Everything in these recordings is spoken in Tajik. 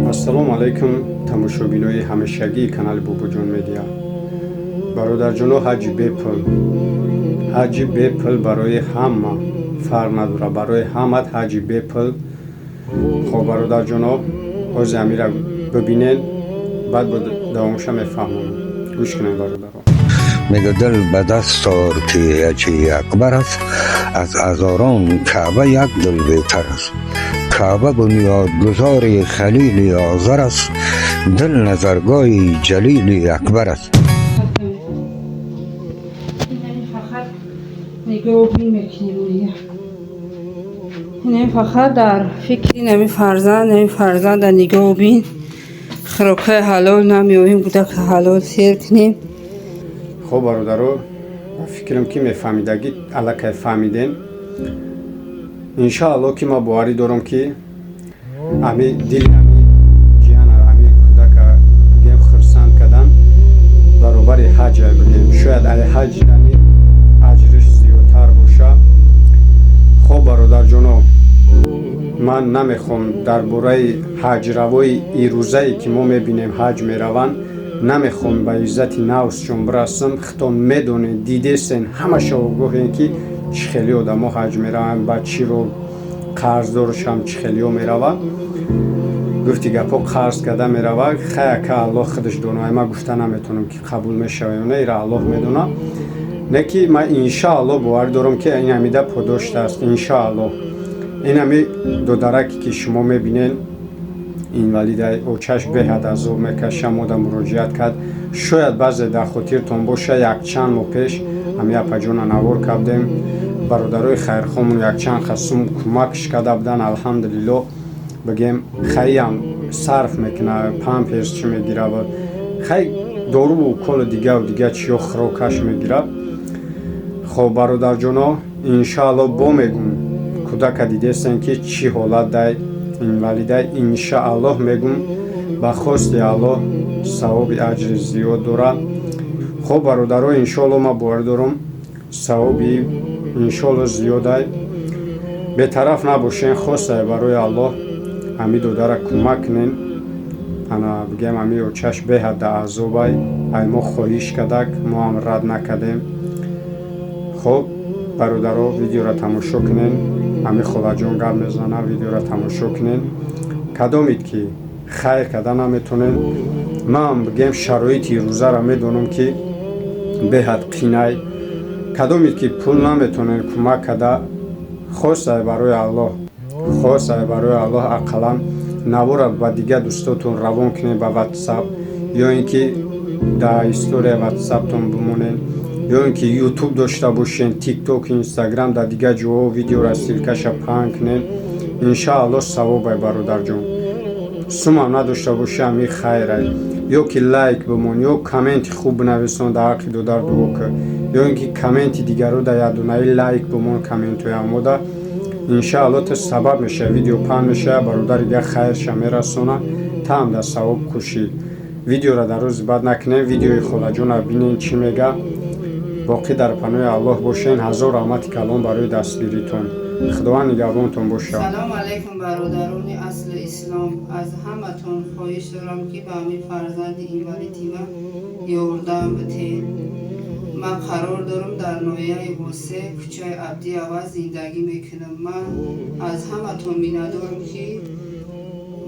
Ассалому алайкум, тамошобинои ҳамешагии канали Бобоҷон Медиа. Бародарҷоно, ҳаҷи бепул, ҳаҷи бепул барои ҳама, фарқ надорад, барои ҳамат ҳаҷи бепул. Хоб, бародарҷоно, ҳози амира бибинен, баъд бо давомша мефаҳмонам. Гӯш кунед, бародаро. Мега, дил ба даст ор, ки ҳаҷи акбар аст, аз ҳазорон Каъба як дил беҳтар аст. Каъба бунёдгузори Халили Озар аст, дил назаргоҳи Ҷалили Акбар аст. Фақат нигоҳубин мекунем дигар. Инами фақат дар фикри нами фарзанд, нами фарзанда нигоҳубин, хӯрокҳои ҳалол намеёбем, гудаки ҳалол сер кунем. Хоб, бародаро, ба фикрам, ки мефаҳмидагӣ аллакай фаҳмидем. Иншааллоҳ, ки ман боварӣ дорам, ки ами дили ами ҷияна, ами кӯдака, бигем, хурсанд кардан баробари ҳаҷ, бигем, шояд ай ҳаҷ дани аҷриш зиёдтар боша. Хоб, бародарҷоно, ман намехоҳам дар бораи ҳаҷравои ирӯзае, ки мо мебинем, ҳаҷ мераванд, намехоҳам ба иззати нафсшон бирасам. Худтон медонед, дидесен, ҳамаша огоҳем, ки чӣ хеле одамо ҳаҷ мераванд, ба чӣ ро қарздоршам, чӣ хелиҳо мераванд. Гуфти гапҳо, қарз карда меравад. Хаяка, Аллоҳ худаш дона, ман гуфта наметавонам, ки қабул мешава ё не, ира Аллоҳ медона. Не ки ман, иншааллоҳ, боварӣ дорам, ки ин ҳамида подошт аст, иншааллоҳ. Ин ҳами додараке, ки шумо мебинед, инвалида, очаш беҳад азоб мекаша, мода муроҷиат кард. Шояд баъзе дар хотиртон боша, якчанд моҳ пеш ҳами апаҷона навор кардем. Бародарои хайрхомон якчанд қасум кӯмакш карда буданд, алҳамдулиллоҳ. Бигем, хайам сарф мекуна, памперс чӣ мегира, хай, доруву уколу дигаву дига чиё, хӯрокаш мегирад. Хоб, бародарҷоно, иншаалло, бо мегум, кӯдака дидестем, ки чӣ ҳолат дай, инвалидай. Иншааллоҳ, мегум, ба хости Аллоҳ савоби аҷри зиёд дорад. Хоб, бародаро, иншоалло, ман боварӣ дорам, савоби иншоалло зиёдай. Бетараф набошен, хосае барои Аллоҳ ҳами додара кӯмак кунен. Ана, бигем, ҳами очаш беҳад да азобай, ай мо хоҳиш кардак, мо ҳам рад накардем. Хоб, бародаро, видеоро тамошо кунен. Ҳами холаҷон гап мезана, видеоро тамошо кунен. Кадомид ки хайр карда наметонен, ман, бигем, шароити рӯзаро медонам, ки беҳад қинай. Кадомид ки пул наметонен кӯмак карда, хосае барои Аллоҳ, хосае барои Аллоҳ, ақаллан навора ба дигар дӯстотон равон кунед ба Ватсап, ё ин ки дар история Ватсаптон бимонед, ё ин ки Ютуб дошта бошен, Тикток, Инстаграм, дар дигар ҷоҳо видеора ссылка ша паҳн кунед. Иншааллоҳ, савобай, бародарҷон. Сумам надошта боши, ҳами хайрай. Ё ки лайк бимон, ё комменти хуб бинависон, дар ҳаққи додар дуо кун, ё ин ки комменти дигаро дар якдонаи лайк бимон, комментҳои омода. Иншаалло, то сабаб мешава, видео паҳн мешава, бародари дигар хайрша мерасона, таам дар савоб кӯшӣ. Видеоро дар рӯзи баъд накунем, видеои холаҷона бинен, чӣ мега. Боқӣ дар паноҳи Аллоҳ бошен. Ҳазор раҳмати калон барои дастгиритон. Худованд нигаҳбонтон бошад. Салом алайкум, бародарони асли ислом. Аз ҳаматон хоҳиш дорам, ки ба ҳамин фарзанди инвалиди ман ёрдам битед. Ман қарор дорам дар ноҳияи Восе, кӯчаи Абди Аваз зиндагӣ мекунам. Ман аз ҳаматон миннатдорам, ки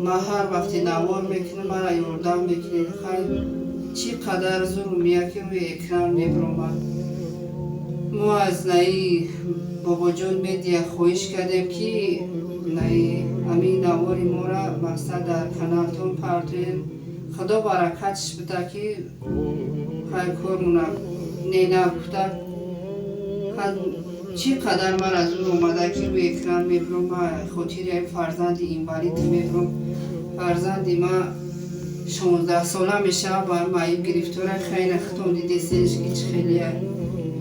ман ҳар вақте навор мекунам, мара ёрдам мекунед. Хай, чӣ қадар зурм меяд, ки рӯи экран мебиромад. Мо аз наи Бобоҷон Медиа хоҳиш кардем, ки наи ҳамин навори мора мақсад дар каналтон партоем. Худо баракатш бида, ки хай, кормона не нагуфта. Чӣ қадар ман аз он омада, ки рӯи экран мебиром, хотири ҳамин фарзанди инвалид мебиром. Фарзанди ман 16-сола мешавад, ба маъюб гирифтора. Хайна, худтон дидесенш, ки чӣ хелия.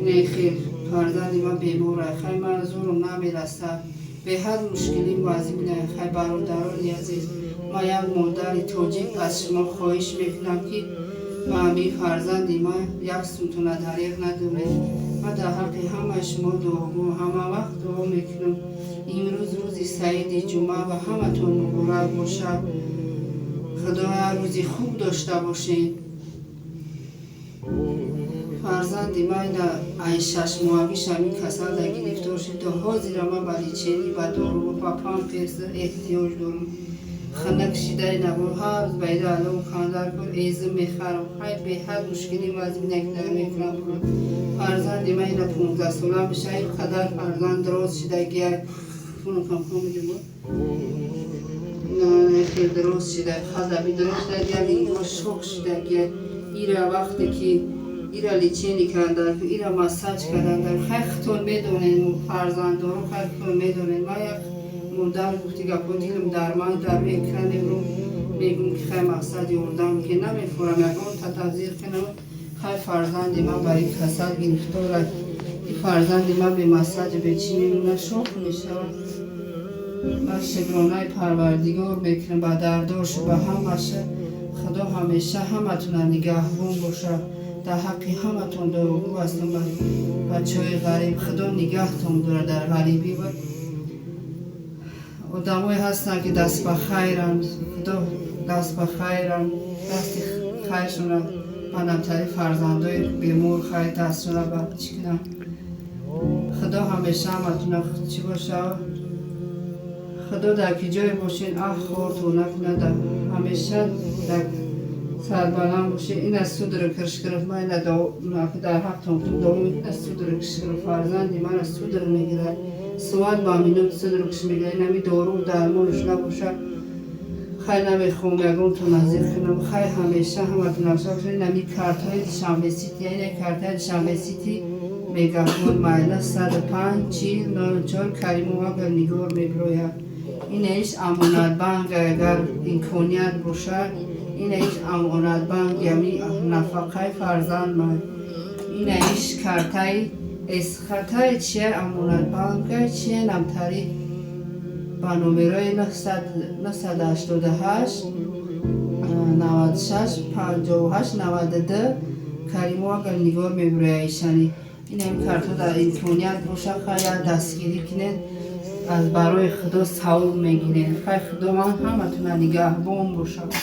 Инаи хел фарзанди ман бемора. Хай, ман зурум намерасад, беҳад мушкилим вазмина. Хай, бародарони азиз, ман як модари тоҷик аз шумо хоҳиш мекунам, ки ба ҳамин фарзанди ман як сумтона дареғ надоред. Ман дар ҳаққи ҳамаи шумо дуогӯ, ҳама вақт дуо мекунам. Имрӯз рӯзи саиди ҷумъа, ба ҳаматон муборак бошад. Худо як рӯзи хуб дошта бошед. Фарзанди ман ина ай 6 моҳагиш ҳамин касал да гирифтор шуд. То ҳозира ман ба лечение, ба дору, ба памперс эҳтиёҷ дорам. Хунук шида ина бо ҳар рӯз ба ида алов кандар кун, эзм мехарам. Хай, беҳад мушкили вазмина ки дар мекунам. Фарзанди ман ина 15 сола меша, ин қадар фарзанд дроз шидагия. Хел дроз шида, хадаби дроз шидагия, лингош шох шидагия. Ира вақте ки ира лечение кардан, ира массаж кардан, хай, худтон медонед, фарзанддоро, хай, худтон медонед. Ман як модар, гуфти гапо, дилам дар ман дар мекунад. Имрӯз мегӯм, ки хай, мақсад ёрдам ки намефурам, ягон татазир кунам. Хай, фарзанди ман бар ин касал гирифтора. Ин фарзанди ман бе массажи, бе чӣ мемона, шох мешавад. Ман шукронаи Парвардигор мекунам ба дардошу ба ҳамаша. Худо ҳамеша ҳаматона нигаҳбон бошад. Дар ҳаққи ҳаматон дуогӯ ҳастам. Бачаҳои ғариб, Худо нигаҳтон дорад дар ғарибӣ. Одамое ҳастанд, ки даст ба хайранд. Худо даст ба хайранд, дасти хайршона ба намтари фарзандои бемор, хайр, дастшона ба чӣ кунанд. Худо ҳамеша ҳаматона чӣ бошад. Худо дар ки ҷое бошед, аҳ, хортон накунад, ҳамеша дар сарбаланд бошед. Ина судорога гирифт. Ман ина дар ҳақтон дуо. Ина судорога гирифт, фарзанди мана судорога мегирад, соат ба минут судорога мегирад. Инами дору дармонаш набошад, хай, намехоҳам ягонтон назир кунам. Хай, ҳамеша ҳаматон бошед. Инами картҳои Душанбе Сити, ина картаи Душанбе Сити, Мегафон, майла 105 40 04, Каримова Нигор мебирояд. Ина иш Амонатбанк, агар имконият бошад, ина иш Амонатбанк, ями нафақаи фарзанд ман. Ина иш картаи эсхатаи чия, Амонатбанка чия, намтари ба номерои 988 96 58 92, Каримова Нигор мебирояд ишани. Инам картҳо дар имконият бошад, хай, як дастгирӣ кунед, аз барои Худо савоб мегиред. Хай, Худованд ҳаматона нигаҳбон бошад.